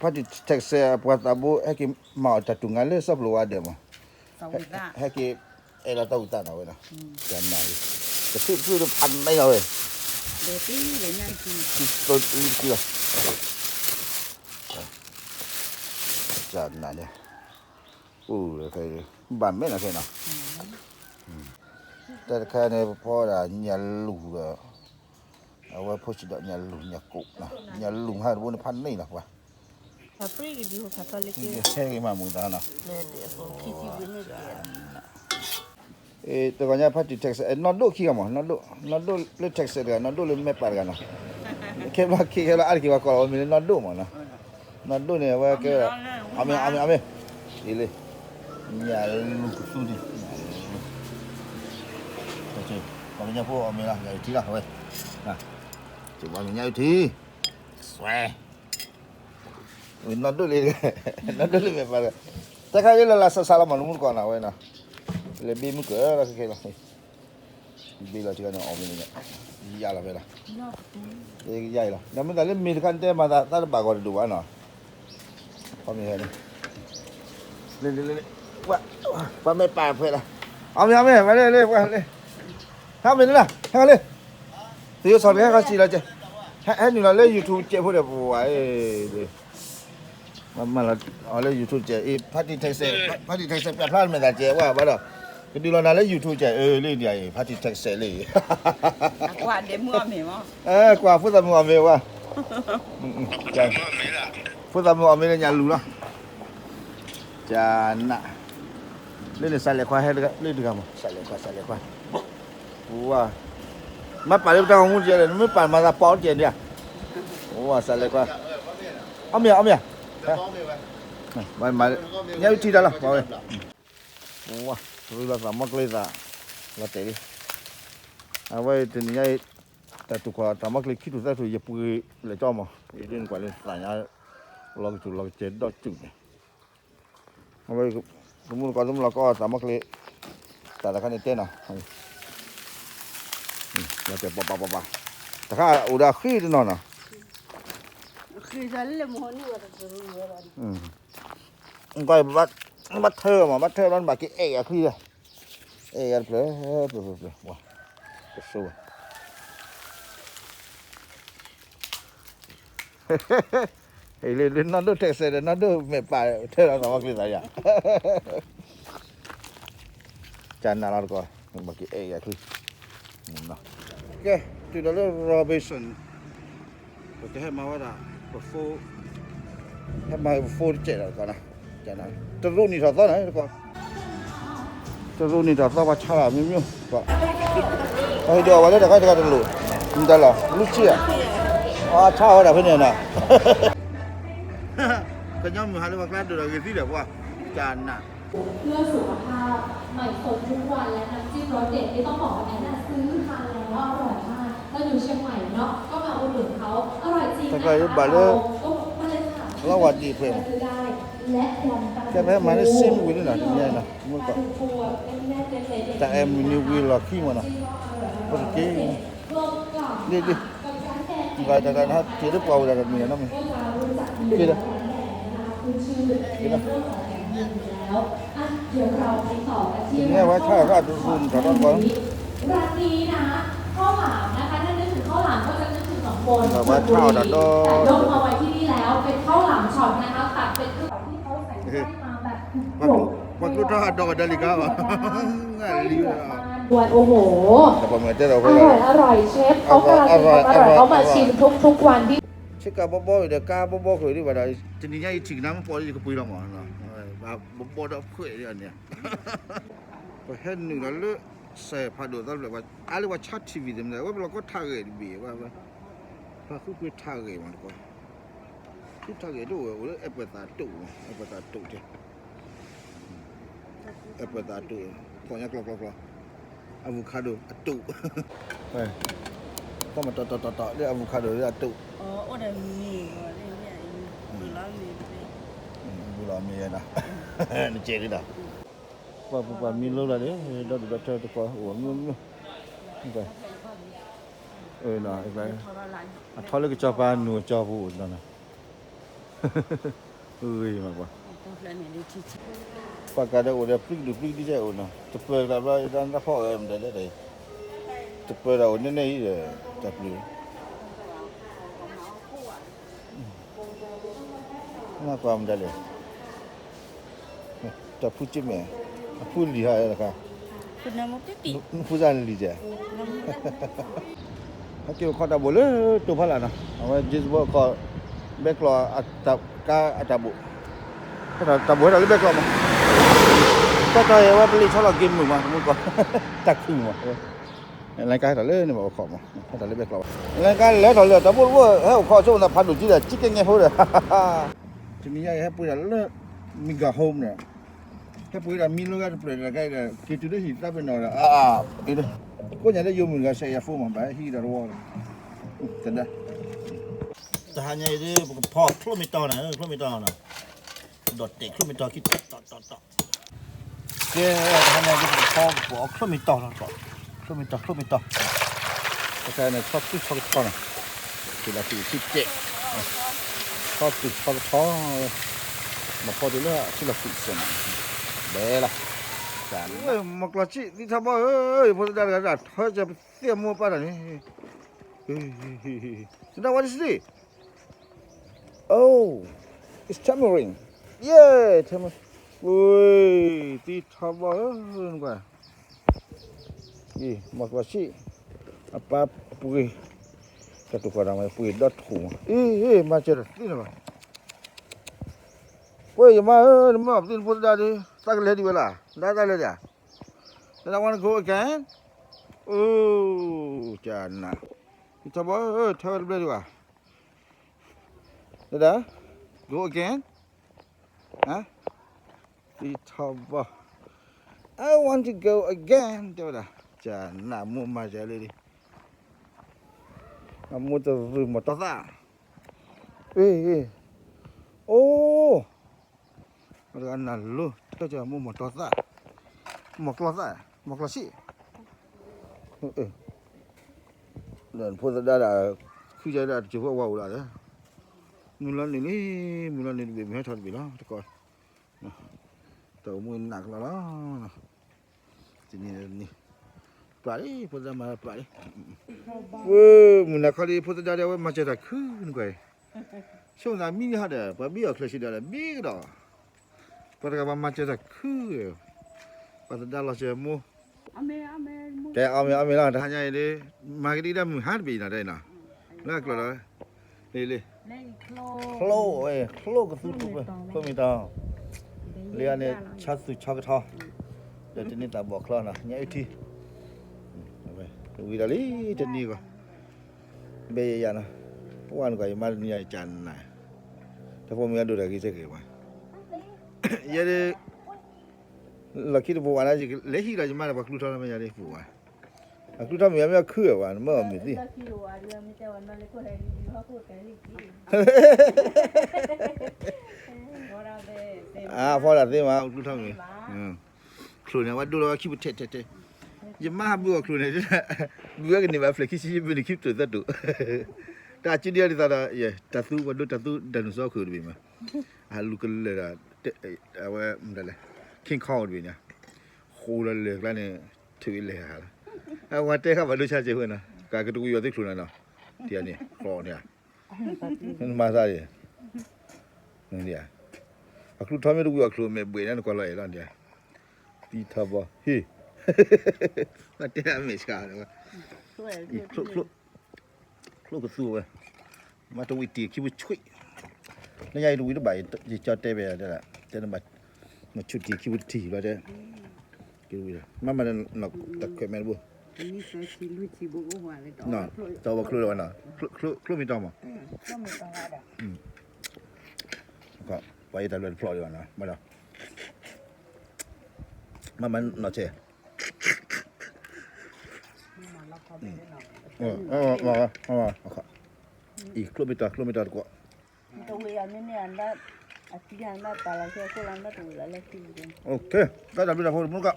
ဖါတံၣ် Texas အပှၤသးဘိ ဟဲက့ၤမၤအီၣ်တၢ်တူၢ်ငါလၢစီဖျိဝါဒဲးမး, ဟဲက့ၤအဲၣ်လီၤတၢ်ဝံၣ်သးနီၤဝဲနီၤ, ကနၣ်လံ, တဖုတဖုတဖးန့ၣ်လီၤဝဲ, လံတကံလီၤ, ကနၣ်န့ၣ်, အိၣ် ဘၣ်မဲာ်နီၤခဲနီၤ, တၢ်တခါန့ၣ် ပဖီဒၣ်ညၣ်လူၤဒီး အဝဲဖိဆံးဒီးညၣ်လူၤညၣ်ကိး, ညၣ်လူၤဟးတဘိန့ၣ်ဖးန့ၣ်လီၤပှၤ, ဟဲက့ၤမၤမူဒါနီၤ, တဂီၤညါဖါတံၣ် Texas နီၢ်ဒိၣ်ခံဂၤမး, နီၢ်ဒိၣ်လၢ Texas တဂၤ, နီၢ်ဒိၣ်လၢမဲၢ်ပၢ်တဂၤနီၤ, ခဲဘျီခံခဲဘျီအါတက့ၢ်ပှၤကိးလီၤအမံၤလၢနီၢ်ဒိၣ်မးနီၤ, နီၢ်ဒိၣ်န့ၣ် အဝဲကဲဝဲဒၣ်, အမ့ၢ် အမ့ၢ် အမ့ၢ်, အံၤလံ, ညၣ်လူၤကသူန့ၣ်, ပှၤကညီဖိအမ့ၢ်လီၤ ညၣ်အုၣ်ထံလီၤဝဲ, ပှၤကညီအုၣ်ထံ, စွဲ နီၢ်ဒိၣ်လံ, နီၢ်ဒိၣ်လံမဲာ်ပၢ်, တၢ်ခါအံၤလၢလၢ်ဆးဆးလီၤမး နမူတကိးနီၤဝဲနီၤ, လဲၤဘ့မုၢ်ကၢလီၤခဲခဲလီၤ, ဘ့လီၤထံဂၤန့ၣ်အီၣ်မ့ၢ်န့ၣ်, ယါလီၤဖဲလီၤ, ယါအံၤလီၤ, ဒီးမ့ၢ်သးလၢမ့ၢ်တခါတဲမၤသးတဘၣ်ဂီၤတဒိၣ်ဘၣ်နီၤ, အီၣ်မ့ၢ်ဟဲန့ၣ်, လ့လ့လ့လ့, ပှၤမဲာ်ပၢ်ဖဲလီၤ, အီၣ်မ့ၢ်အီၣ်မ့ၢ် ဝဲလ့လ့ ပှၤလ့, ဟဲမ့ၢ်န့ၣ်လီၤ ဟဲလီၤလ့ သယိဆၣ်တခါခီစံးလီၤကဲ, ဟဲနုာ်လီၤလၢ YouTube ကဲဖိဒီး ပဝဲ, မၤလီၤအီၤလၢ YouTube ကဲ, အ့ ဖါတံၣ် Texas, ဖါတံၣ် Texas ပျၢ်ဖျါမဲာ်သးကဲဝဲဘၣ်ဒီး, ကဒုးလီၤနၤလၢ YouTube ကဲ, အၢ လံဒ်အံၤ ဖါတံၣ် Texas လံ, ကွၢ်ဖိသၣ်မုၣ်အီၣ်မ့ၤဝဲ, ဖိသၣ်မုၣ်အီၣ်မ့ၤလၢညၣ်လူၤလီၤ, ကနၣ်, လၢန့ၣ် စးလဲၤခွါဟဲလၢတဂၤမး, စးလဲၤခွါ စးလဲၤခွါ ဝါ, မ့ၢ်ပာ်လၢပတၢ်ဂီၤမူတကဲလဲၣ်, နမ့ၢ်ပာ်မၤသးပီအီၤတကဲဒၣ်, ဝါ စးလဲၤခွါ, အီၣ်မ့ၢ် အီၣ်မ့ၢ်, ညၣ်အုၣ်ထံတၢ်လီၤ ပှၤဝဲ, ဝါ, ရူလီၤသးမီကျ့သး, လီၤတဲာ်လံ, အဝဲတနံၤညါအံၤ, တၢ်တူၢ်ခီၣ်သးမီကျ့ခံထူၣ်သၢထူၣ် ယပှ့ၤလဲၤကၠီမး, ယဒ်နကွၢ်လၢသးညါ, လီၤကစူၤလီၤကစဲးဒီးစူၤန့ၣ် အဝဲ တမူတကိး တမူလီၤကီသးမီကျ့, တၢ်တခါန့ၣ်တဲနီၤ, လီၤတဲာ်ပှၤပှၤပှၤပှၤ, တခါအိၣ်ဒီးအဃံတနီၤနီၤ, ဘၣ်ထၢမး ဘၣ်ထၢဘျီနဘၣ်က့ၤအဲၣ်အဃံလီၤ, အဲၣ်ယၤတဖျၢၣ်, တဖျၢၣ်, တစိၤဘၣ် ဟဲလၢနီၢ်ဒိၣ် Texas ဒီး နီၢ်ဒိၣ်မဲာ်ပာ်ထၢလီၤသးမီကျ့သးယၤ, ကနၣ်လီၤတကီး, ဘၣ်က့ၤအဲၣ်ယၤချံ, ကဲ, တုၤဒီးလၢ Robinson, ပကဟဲမၤဝဲဒၣ်, ပ phone, ဟဲမၤပ phone တစဲးဒီးတကီး, တရူးနံၣ်ထီၣ်သီန့ၣ်တကီး တရူးနံၣ်ထီၣ်သီပှၤဆါလီၤမ့ၢ်မ့ၢ်, ပှၤဟ့ၣ်ဒုးအီၣ်ဝဲလၢတခါတခါတလိၣ်, မတၤလီၤ လူစ့ၢ်ဧါ, အဆါဝဲဒၣ်ဖဲန့ၣ်နီၤ, ကညီမုၢ်ဟါလၢပှၤကျါဒိၣ်ဒီးဂ့ၤသံဒီးပှၤ, ကနၣ်, เพื่อสุขภาพใหม่สดทุกวันและน้ำจิ้มรสเด็ดที่ต้องบอกว่าแอนน่าซื้อทานแล้วอร่อยมากตอนอยู่เชียงใหม่เนาะก็มาอุดหนุนเขาอร่อยจริงนะคะ တၢ်ကါယဘၣ်လၢ လီၤဝဲဒံးဖဲမး, ကဲဖဲမၤလၢစ့မုၢ်ဝံၤလံနီၤ တနံၤညါအံၤနီၤ, မုၢ်ကီး, တၢ်အဲၣ်မုၢ်နံၤဝံၤလီၢ်ခံမးနီၤ, အိၣ်တက့ၢ်, ဒ်ဒ်, မုၢ်ကီးတၢ်တၢ်နဟးတ့ၢ်လၢပှၤဝဲဒၣ်တမံၤနီၤမ့ၢ်, က့ၤဒီး, က့ၤဒီး တနံၤညါဝဲဆါအီၣ်တၢ်ဒိၣ်ဒိၣ်န့ၣ်ထီၣ်ဒီးကီး, ร้านนี้นะข้าวหลามนะคะถ้านึกถึงข้าวหลามก็จะนึกถึงสองคน ဝဲဆါအီၣ်တၢ်ဒီး แต่ยกมาไว้ที่นี่แล้วเป็นข้าวหลามช็อตนะคะตัดเป็นข้าวหลามช็อต ที่เขาใส่ไส้มาแบบกรุบกรุบ ပှၤကျိထီၣ်အဒီကဒီးလံကါဘၣ်, ငါလံဝဲ, โอ้โห อร่อยอร่อยเชฟเขาการันตีความอร่อยเขามาชิมทุกทุกวันที่ ဆ့ကၤဘီဘီဒီးကါဘီဘီဃုာ်ဒံးဘၣ်ဒီး တနံၤညါအံၤထံၣ်ကနါမ့ၢ်ပိာ်လံယကပှ့ၤလီၤမး, ဘီဘီဒီးဖှဲးဒံးအန့ၣ်, ပဟဲနုာ်လီၤလၢ စဲးဖးဒိၣ်သီတဖျၢၣ် အါလၢပှၤဆါ ထံၣ်ဝံၤ တမံၤ အဝဲပလီၢ်ကီထးဂဲၤတဘ့ၣ်ဝဲ, ပှၤဃုပှ့ၤထးဂဲၤမးတကီး, ထံထးဂဲၤဒိၣ်ဝဲ အိၣ်လၢအဲၣ်ပှဲၤသးတိာ်, အဲၣ်ပှဲၤသးတိာ်တဲ အဲၣ်ပှဲၤသးတိာ်, သီၣ်ညါကျီကျီကျီ, avocado အတိာ်, သီၣ်မးတီတီတီတီလၢ avocado လၢအတိာ်, အိၣ်ဒီးမ့ၢ်, ဘူးလီၤမ့ၢ်နီၤ, နကဲးဒၣ်, ပှၤပှၤမံလိလၢ်ဒီး ဒီဒူၣ်ဒီထၢတကီး အိၣ်မ့ၢ်မ့ၢ်, အထီလၢကစီၤပၤနူၤကစီၤပူၤနီၤ, ဂ့ၤမးကွၢ်, ပှၤကးဒီးအိၣ်ဒီး ပျံၤကဒုၣ်ပျံၤကဒုၣ်ကဲအိၣ်နီၤ, တပၢၤကျါဘျီ တၢ်ဖီၣ်အၢမတၤလဲၣ်, တပၢၤဒီးအိၣ်နဲနဲအံၤဒီး တၢ်ပျံၤ နကွၢ်မတၤလဲၣ်, တၢ်ဖုက့မဲာ်, အဖုလံၤဟါတခါ, နဖုစၢ်လံၤကဲ, ဟဲက့ၤအိၣ်ခိးတၢ်ဘိၣ်လၢတိၤဖီလာ်နီၤ, အဝဲ James Bond အခီၣ်, ဘဲကျီၢ်, ကါအတၢ်ဘိၣ်, တၢ်ဘိၣ်ဟဲထီၣ်လၢဘဲကျီၢ်မး, တၢ်တၢ်အဝဲပလံာ်ဆီလီၤက့ၤမုာ်မး တမူကီၢ်, တၢ်ခုၣ်မး, လၢကါဟဲထီၣ်လၢန့ၣ်ဘၣ်အိၣ်ခိးမး, ဟဲထီၣ်လၢဘဲကျီၢ်ဘၣ်, လၢကါလဲၤထီၣ်လၢတၢ်ဘိၣ်တဘိၣ် ဟဲအိၣ်ခိးဆိကမိၣ်သးဖးဒိၣ်ကံဒီး ကံကဲညဲဖိဒီး, တနံၤညါအံၤဟဲပှ့ၤဒၣ်လၢ Mega Home န့ၣ်, ဟဲပှ့ၤဒၣ်မံလၢဂၤတပျဲၢ်တဂၤဒီး က့ၤတုၤလၢဟံၣ်သးပ့ၤနီၣ်ဒီး အါ, ကိးညါလၢယိၤမုၣ်တဂၤ စဲးယၤဖိမး ဘၣ်ဟံးဒီးတဝီဒီး, တဒၣ်, တဟါညါအံၤဒ် ပကဖီချိၣ်မ့ၢ်တီၤန့ၣ် ချိၣ်မ့ၢ်တီၤနီၤ, ဒီးတဲာ်ချိၣ်မ့ၢ်တီၤခံတီၤတီၤတီၤတီၤ, ကဲ, တဟါညါအံၤဒ် ပကဖီကပီၤချိၣ်မ့ၢ်တီၤလီၤ, ချိၣ်မ့ၢ်တီၤ ချိၣ်မ့ၢ်တီၤ, တခါန့ၣ် ဆီသူၣ်ဆီကထီနီၤ, ထံလီၤကွံာ်ထံကဲး, ဆီသူၣ်ဆီကထီ, မၤဖီတုၤလၢထံလီၤကွံာ်စဲးနီၤ, ဘဲလီၤ, မီၢ်ကျီၢ်ဆံၣ် သံထီဘီဧၢ, ယဖိသဒါတဂၤဒၣ် ထီၣ်ကပသ့ၣ်အမိၢ်ပၢ်တၢ်န့ၣ်, သဒါ what is this? Oh, it's tamarind. Yeah, tamarind. ဝ့ၢ်, သံထီဘီဧၢ, နကွၢ်, အံၤ မီၢ်ကျီၢ်ဆံၣ်, အပၢ်ပှ့ၤ, တၢ်တိာ်ဃီၤတၢ်မၤပှ့ၤဒီထူၣ်မး, အံၤ မၤစၢၤတၢ်သ့န့ၣ်ဘၣ်, ကွၢ်ယမါဧၢ, နမ့ၢ်အီၣ်ပသံနဖိသဒါဒီး သးကလဲၤဒံးဝဲလၢ်, နသးလဲၤဒံးဧါ, သဒါ wanna go again? အိၣ်, ကနၣ်, သံထီဘီဧၢ, ထၢဝဲတဘျဲဒံးဘၣ် သဒါ, go again? သံထီဘီ, I want to go again တဲဝဲဒၣ်, ကနၣ်မိၢ်မၤစၢၤလၢဒ်, အမိၢ်တရုၢ်မီၢ်တီသၣ်, အိၣ်, တဂၤနၢ်လိၤ ထၢကမိၢ်မီၢ်တီသၣ်, မီၢ်ကျီၢ်သၣ်, မီၢ်ကျီၢ်ဆံၣ်, ဒီးနဖိသဒါဒၣ် ခုကဒၣ်တကၠိၤဖိအဝၤအိၣ်လၢ်ဒီး, မုၢ်လီၤနုာ်လံ, မုၢ်လီၤနုာ်တဘ့ၣ် မုၢ်ဟဲထီၣ်တဘ့ၣ်လီၤ, တကိး, တၢ်အိၣ်မူနးကလီလီၤ, တနံၤန့ၣ်တနံၤ, ပျၢ်လံ ဖိသဒါမၤပျၢ်လံ, ဝ့ၢ် မုၢ်နၤခီဒီး ဖိသဒါဒီး အဝဲမၤစၢၤတၢ်ခုနကွၢ်အံၤ, ဆိမိၣ်သးမံလံဟီဒီး ပှၤဘံအီၣ်ချၢၣ်ဆံးဒီး ဘံကဒီး, ပှၤတဂၤပှၤမၤစၢၤတၢ်ခု, ပှၤသဒါလီၤစၢၤမိၢ်, တဲအီၣ်မ့ၤအီၣ်မ့ၤလီၤ တဟါညါအံၤဒ်, မၤကဒံကဒါမုၢ်ဟါတဘ့ၣ်အံၤနီၤ တဲနီၤ, လၢအကျိၤဒီး, လံလံ, ချိ, ချိကသူတပၢၤ ချိမ့ၢ်တီၤ, လံန့ၣ် ဆီသူၣ်ဆီကထီ, ဒီးတန့ၢ်သးဘီၣ်ချီနီၤ ညၣ်အုၣ်ထံ, ဝံၤဒီးလံ တနံၤဂီၢ်, ဘဲယယၤနီၤ, ပဝဲနကွၢ်ယမါတနံၤညါယကနၣ်, တၢ်ဖိမုၣ်အဒိၣ်တၢ်ဂ့ၤစဲက့ၤဝဲ, ယဲဒ် လီၢ်ခံတပူၤဝဲဒၣ် လဲၤဟံးဒီးယမါဒီးပှၤကျူထီၣ်မ့ၢ်ယၤဒ်ပူၤဝဲ, အကျူထီၣ်မ့ၢ်ယၤမ့ၢ်အခုဝဲ နမ့ၢ်အီၣ်မ့ၤသံ, အဖီဒၣ်သ့မး အကျူထီၣ်မ့ၢ်, ချိၣ်န့ၣ် အဝဲဒိလီၤဝဲခံပူၤထဲထဲထဲ, ယမါဟးဘုအီၣ်ချိၣ်န့ၣ်, ဘုဝဲကန့ၢ်ဘၣ်ဖျဲၣ်ခံဆံဘုန့ၣ်ခံပတုာ်သၢတုာ်, တၢ်စုဒံးအီၤဒ်သိးဒီး တၢ်သူ ပှၤဒိတၢ်သူ dinosaur ခိၣ်တဘ့ၣ်မး, အလူၤကလၢာ်ဒီး အဝဲမတၤလဲၣ် King Kong တဘ့ၣ်ညါ, ဃိလီၤလၢာ်ကျါန့ၣ် ထုးအလဲၤဟးလီၤ, အဝဲတဲဃာ်ဘၣ်ဒိဆါစဲးဝဲနီၤ ကကတဝံၤအီၤသ့ချိၣ်နၤနီၤ, တံၤန့ၣ် ကျီန့ၣ်, နမၤသးဒ်, အကျူထီၣ်မ့ၢ်တဝံၤအီၤချိၣ်မဲာ်ဘှဲၣ်န့ၣ် နကွၢ်လီၤအဲၣ်လီၤဒ်, သံထီဘီ ဟ့ၣ်, တဲအမဲာ်ဆှးလီၤ, ချိၣ်ကသူဝဲ, မ့ၢ်တဝံၤတံၢ်ခံပူၤဆွံး, လၢညါအံၤတဝံၤတဘၣ် ယကၠီတဲဘၣ်ယၤတဲဒၣ်, တဲနဘၣ်, မ့ၢ်ဆူၣ်တံၢ်ခံပူၤတထံၣ်ဘျီတဲ, ကဝံၤ, မ့ၢ်မ့ၢ်တခွဲးမဲာ်တဘိ, တဝီချိၣ်လၢဝဲနီၤ, ချိၣ်မ့ၢ်တီၤမး, ပှၤအံၤတၢ်လွဲၢ်တဖျိးဒံးဘၣ်နီၤ, မ့ၢ်ဒီး, မ့ၢ်မ့ၢ်နီၢ်ဆဲး အံၤ ချိၣ်မ့ၢ်တီၤ ချိၣ်မ့ၢ်တီၤတကွီၢ်, တဝံၤအမ့ၢ်န့ၣ်, အတံၢ်တၢ်လီၤခဲခိၣ်လီၤ တဝံၤလီၤလၢခံ, တၢ်ဘျုးတၢ်ဖှိၣ်တမူတကိး